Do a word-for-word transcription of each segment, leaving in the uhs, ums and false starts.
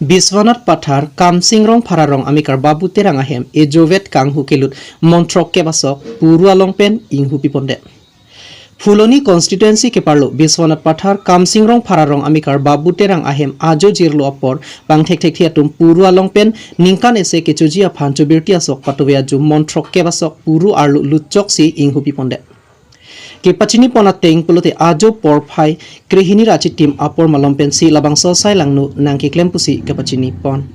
Biswanath Pathar, Kamsing Rongphar arong amekar Babu Terang ahem ejovet kanghu kelut monthrok kep asok Puru along pen inghu pipondet. Phuloni constituency keparlo Biswanath Pathar, Kamsing Rongphar arong amekar Babu Terang ahem ajo jirlo apor pangthekthekthe atum Puru along pen ningkan ese kechoji aphan chobirti asok patove ajo monthrok kep asok Puru arlo lutchoksi inghu pipondet. Kepachinipon ateng pulote ajo porphai krehini ra chitim apor malom pensi labangso asai langno nangkeklem pusi kepachinipon.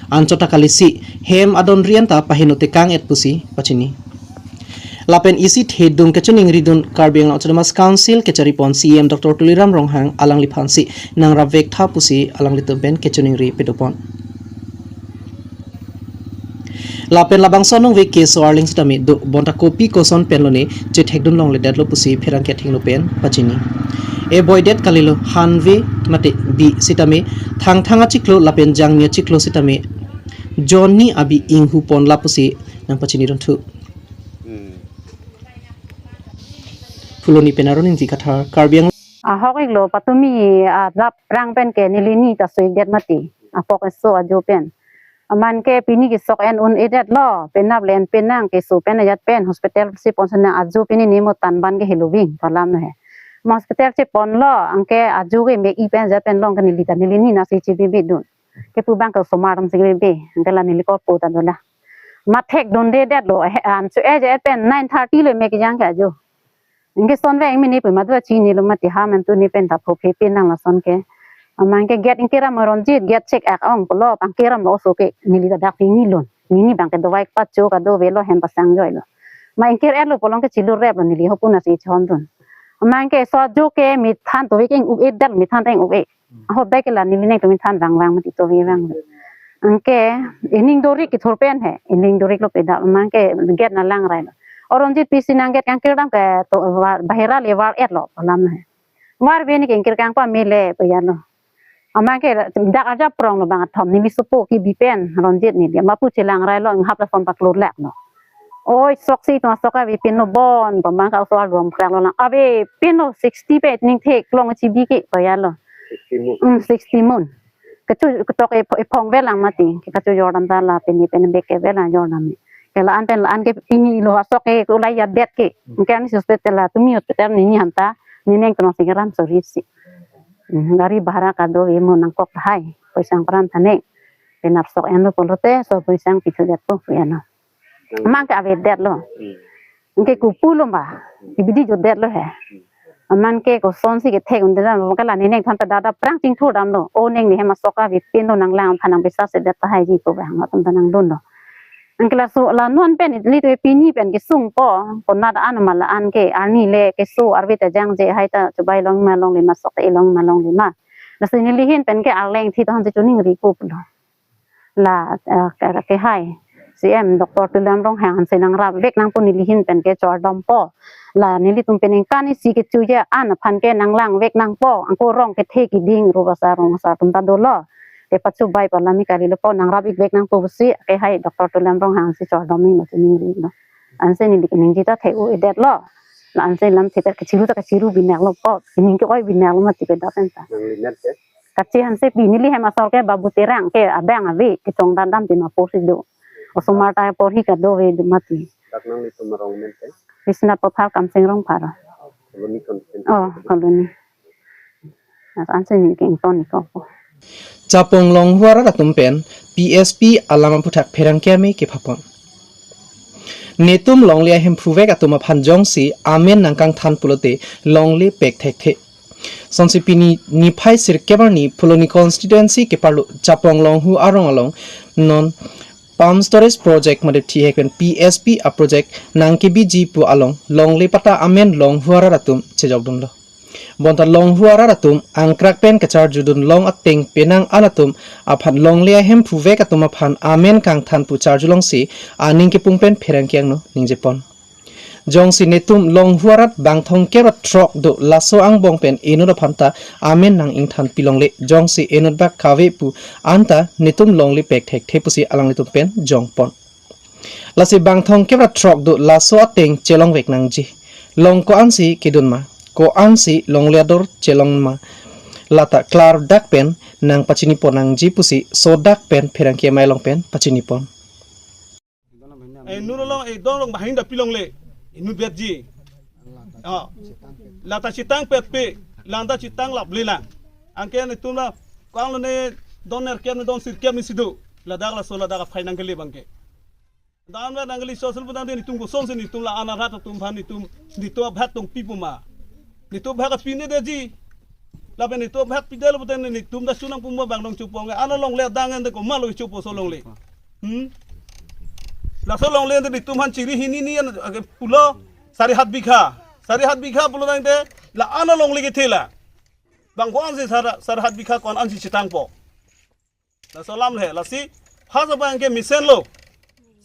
Anchot ta kalisi hem adon rian ta paheno tekang et pusi pachini. Lapen isi thedung kechoningridun Karbi Anglong Autonomous Council kacharipon C E M Doctor Tuliram Ronghang alangliphansi nangrapvek tha pusi alanglitum pen kechoningri pedopon. Lapen labangso anong vek keso arling sitame do bonta kopi koson penlone chethekdun longledetlo pusi pherangke athengno pen pachini. Eboidet kalilo hanve mate bi sitame thangthang achiklo lapen jangmi achiklo sitame jonni abi inghu ponla pusi nangpachini dunthu. Hmm. Phuloni pen Aron Ingti Kathar, Karbi Anglong. Ahok iklo patumi adap rang pen ke neli ni ta suidet mati. Apok eso ajo pen. Aman ke pini kesok en un-edetlo, penap le en penang keso pen ajat pen hospital si pon senang ajo pini ni mo tanban ke heloving palam he. Ma hospital si ponlo, anke ajo ke me i pen ajat pen long ke neli ta neli ni nasi chibi bidun. Kepu bang ke somar si bebe, anke la neli ko po ta dola. Mathek dundedetlo, he, an su e je pen nine thirty le me kejang ke ajo. Anke son veng mini pu madu chinilo mati ha men tu ni pen ta pho phe pin nang lason ke. Aman ke gate ingkiram Ronjit, gate chek ak ong pulo, pangkiram lo oso ke neli ta dak pini lun. Nini bang ke dovai pacho kadovelo hem pasang joilo. Ma ingkir etlo pulo ke chilur replo neli ho pu nasi chondun. Aman ke so ajo ke mithan to vek ing-u-edetlo mithan ta ing-u-e. Ahok dai ke la neli neng to mithan vangvang mati to vevang. Anke ining dorik kithur pen he, ining dorik lo peda aman ke gate na lang rai lo. Ronjit pisi nang gate kangkir dam ke to var, bahera le var etlo palam he. Var bini ke ingkir kang pamele peyalo. Aman ke dak aja prong lo bang athom neli supo kebi pen Ronjit neli. Mapu chelang rai lo, hap lason paklur lak lo. Oi, sok si tuma sok ave pinlo bon, pamang ka so alom krak lo lang. Ave pinlo sixty pe ning thek long chibi ke peyalo. Sixty mun. Hmm, sixty mun. Kechu ketok e, ephong velang mati. Ke kachu Jordan ta la pini pini bek ke velang Jordan ni. Ke la-an pen la-an ke pini lo asok ke kulai ya bet ke. Ke ani hospital la tumi hospital ni ni hanta. Ni neng tono sing ram sorry si. Hmm, gari bahara kado e mo nangkok hai. Poisang pran thaneng. Penap sok enlo pulote so poisang pithu det po pu eno. Mang ke avedetlo. Hmm. Anke kopulo ba. Ibidi jodetlo he. Aman ke kosonsi kethek unde dam lo, ke la ni neng than ta dada prang chingthur damlo. O neng ni hem asok ave pinlo nanglang aphan nang pisa sedet tahai ji ko bang atum ta nangdunlo. Anke laso la non pen ili tu pini pen kesung po. Konat an ma la-an ke arni le keso arve ta jangje hai ta chubai long ma longle ma sok ta ilong ma longle ma. Lasi neli hin pen ke arleng thi to han si choningri koplo. La, eh, ke, ke hai. C M Doctor Tuliram Ronghang si nangrapvek nangpo neli hin pen ke chordom po. La nelitum pen ingkan isi kechoji an aphan ke nanglang vek nangpo. Angko rong kethe keding ro basa rong basa atum ta dolo. Ke pachubai palam ni kalilo po nangrap-ik vek nangpo pusi ke hai Doctor Tuliram Ronghang si chordom ni mati ningri lo. Ansi neli keningje ta the-u-edetlo. La ansi lam theater kechiru ta kechiru binaklo po. Kening ke-oi binaklo mati ke dapen ta. Nang linet ke? Kachi hanse pi neli hem asor ke Babu Terang ke abang ave kechong dan dam tima porsi do. Osomar ta porhi kadove do mati. Dak nanglitum arong men te? Biswanath Pathar Kamsing Rongphar. Colony constituency. Oh, colony. Ansi ni keng ton ni ko. Chapong Longhu arat atum pen P S P alam aphuthak pherangke amei kephapon. Netum longle ahem phuvek atum aphan jongsi amen nangkangthan pulote longle pek thekthe. Sonsi pini niphai sirkep arni Phuloni constituency keparlo Chapong Longhu arong along non pump storage project mate thihek pen P S P a project nangkebiji pu along longle patta amen Longhu arat atum chejokdunlo. Bonta Longhu arat atum angkrak pen kacharjudun long ateng penang an atum aphan longle ahem phuvek atum aphan amen kangthan pu charjulongsi aning kepung pen pherangke angno ningjepon. Jongsi netum Longhu arat bangthong kep ra throk do laso angbong pen inut aphan ta amen nang-ingthan pilongle jongsi inut bak kave pu anta netum longle pek thekthe pusi alanglitum pen jongpon. Lasi bangthong kep ra throk do laso ateng chelongvek nangji. Long ko-ansi kedun ma, ko-ansi longle ador chelong ma. Lata klardak pen nangpachini pon nangji pusi sodak pen pherangke amei along pen pachini pon. Eh, inut along, eh, don along banghini ta pilongle, inut betji. Oh. Lata chetangpetpe, lata chetanglap lelang. Anke netum la, ko-an lone don nerkep ne don sirkep ne si do. Ladak laso ladak aphai nangkele abangke. Don vet nangkele so sul putangte netum kosonsi netum la-an arat atum aphan netum, netum abhag tong pipo ma. Netum abhag apine detji. Lapen netum abhag pidetlo putangte netum ta sunang puma bang dong chupong. An alongle adang ente komatlo chupo so longle. Hmm? Laso longle ente netum aphan chiri hini ni an, ake pulo sari hat bigha. Sari hat bigha pulo tangte la-an alongle kethe la. Bang ko-ansi sar, sari hat bigha ko-an ansi chetangpo. Laso alam le, lasi phas abangke mesenlo.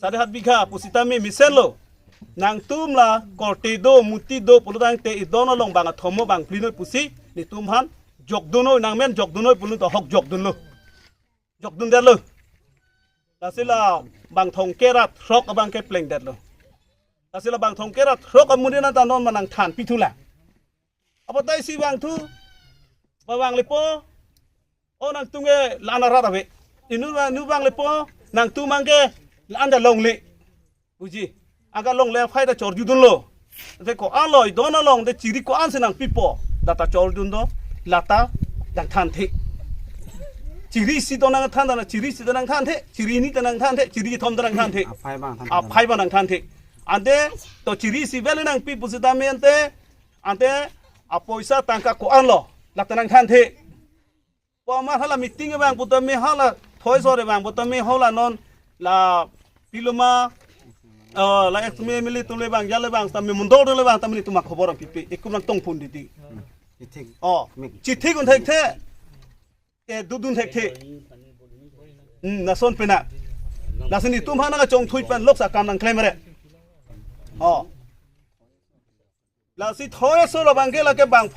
Sari hat bigha pusitame mesenlo. Nangtum la korte do, muti do pulo tangte idon along bang athom mo bang phli noi pusi netum aphan jokdun noi, nangmen jokdun noi pulo ta ahok jokdunlo. Jokdundetlo. Lasi la bang thomkep ra throk abangke plengdetlo. Lasi la bang thomkep ra throk amonit nangta non ma nangthan pithu la. Abatai si bangthu, ba bang lepo, o nangtum ke la-an arat ave. Inut bang, inut bang lepo, nangtum abangke la-an ta longle. Uji, anke longle aphai ta chorjudunlo. Te ko-anlo, idon along te chiri ko-ansi nangpipo. Lata chorjudun do, lata nangthanthe. Chiri isi ta nangthantha, chiri isi ta nangthanthe, chiri hini ta nangthanthe, chiri kethom ta nangthanthe. Aphai bang thanthe. Aphai bang nangthanthe. Ante to chiri isi bele nangpi pusitame ante, ante apoisa tangka ko-anlo, lata nangthanthe. Pu ma hala meeting abang putame hala thoi sore abang putame hala non la piloma, eh, la ex M L A atum le bang, jale bang, tame mondol le bang, tame netum akhobor pipe, ekum nangtong pon titi. Chithik. Oh, chithik un thekthe. Eh, dudun thekthe. Hmm, lason pena. Lasi netum aphan nangkachongthui pen lok sa kam nangklem re. Oh. Lasi thoi solo abangke lake bang